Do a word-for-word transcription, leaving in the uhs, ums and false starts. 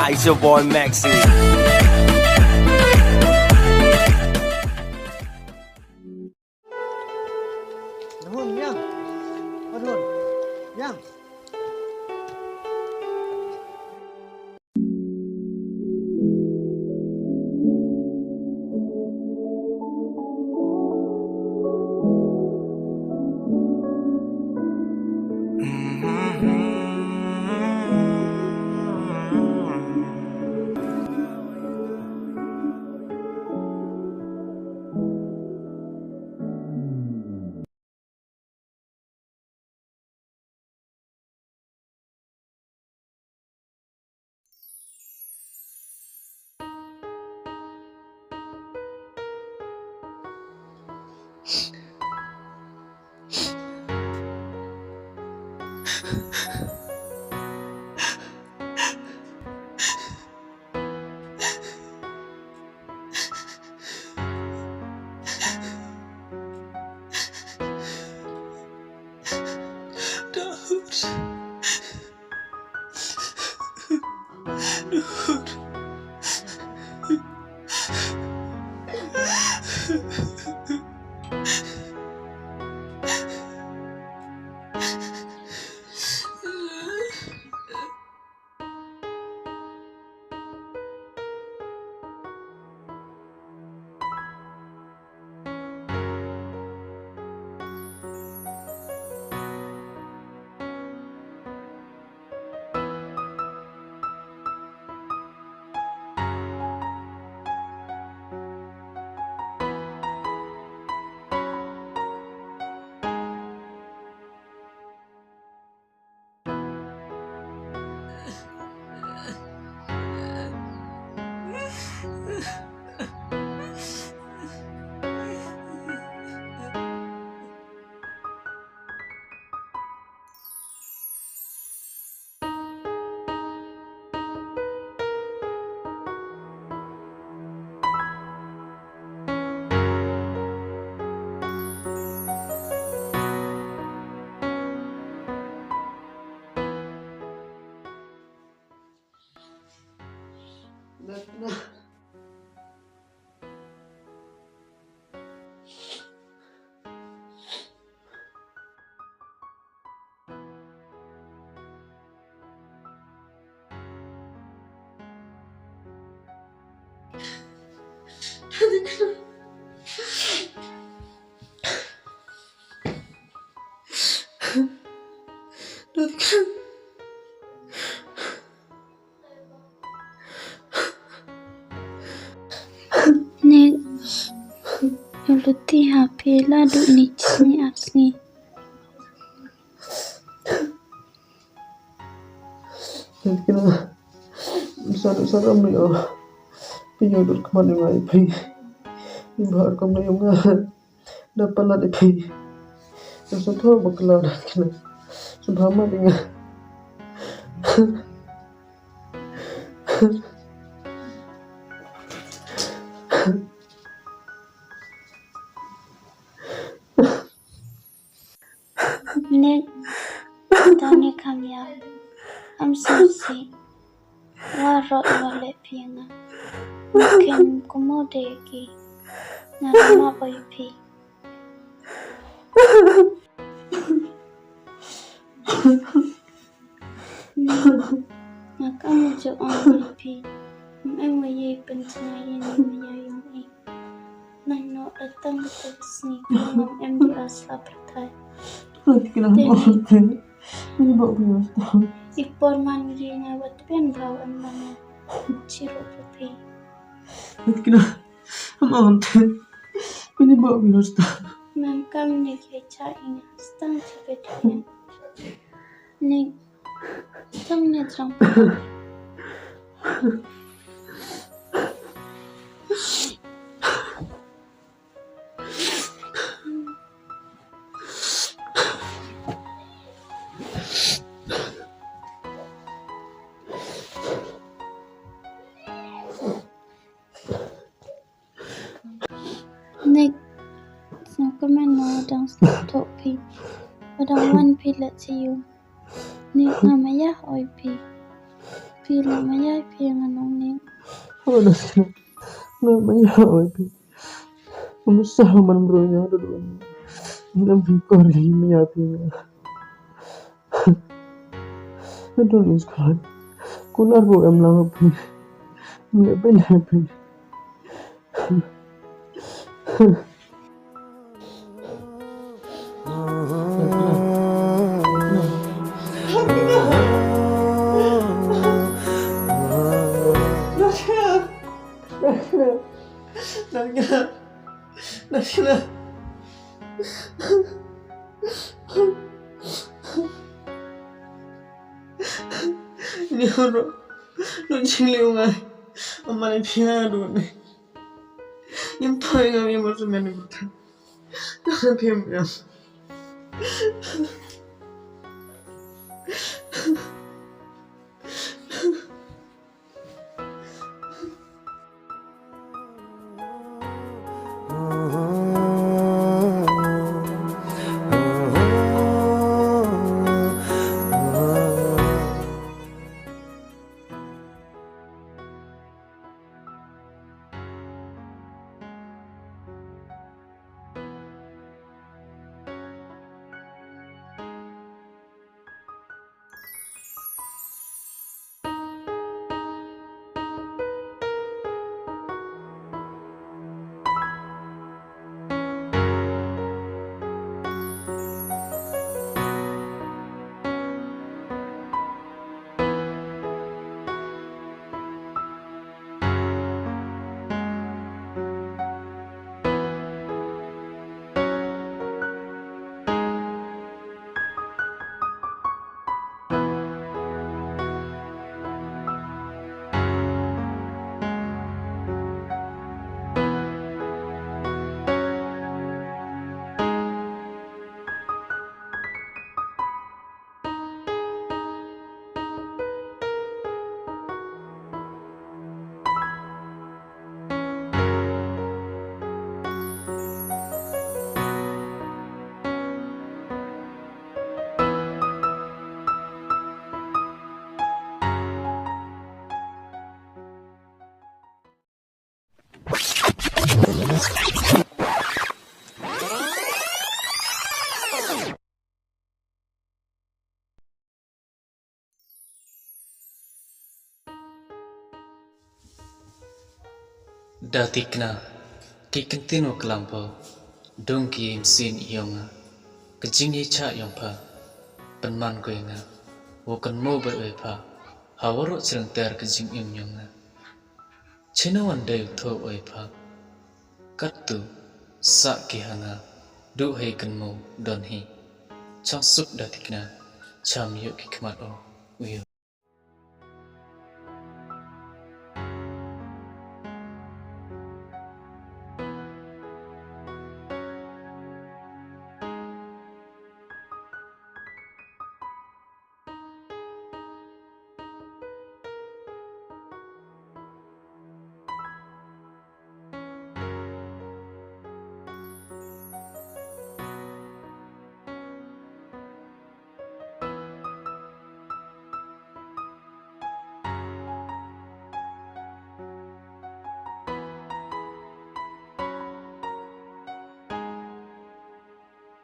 It's your boy Maxi. Dun, yang. Oh, dun. Yang. Nik, yooluti ha phi la du ni chisni arsni. Nik kina, sa du sa ram ni o. Phi yooluti khmat ni ngai phi. Ni bahar kam na yong nga. Da palat i phi. Sa tho bakla da kina. Sa ba ma dinga. Nik, tani kam ya. Am sisi. Wa rot wa le phi nga. Kin kumo de ki. Na ma boy phi. Nga kam ju ong phi. Em wa ye pynchna ye ni ma ya yong i. Nang no atang te sni ngam em di as la pyrthai. Nik kina, nik kina. Ni bok bios ta. I por man ye nga wat pen bhau em man. Chiru phi. Nik kina. Am on te. Pini bok bios ta. Mem kam ni ke cha ing stang cha pet. Ni stang ni trang. Nik, sñiaw kmen no dang sñiaw thoh phi. Wa dang wan phi leh chi yung. Nik, nga maya oi phi. Phi la maya phi nga nong ni. Haba na sila. Na maya wa phi. Kamu sa man bro nya do do. Ngam phi kor hi maya phi nga. Don't lose God. Kunar bo em lang phi. Mle ben happy. Ni horo. Nun ching liu ngai. Amane pia du ne. Yam poi ngam yam ar mene buta. Ngam pia yam. Da tikna, ki kyntien wa klam pho, dong ki im sin yong nga, ka jingyacha yong pha, pynman ko ya nga, wa kynmaw bha wa pha, ha waroh chirang ter ka jingim yong nga. Chino wan dei u thoh wa pha, kattu, sah ki ha nga, du hei kynmaw don hi. Chang suk da tikna, cham yoh ki khmat o, u yo.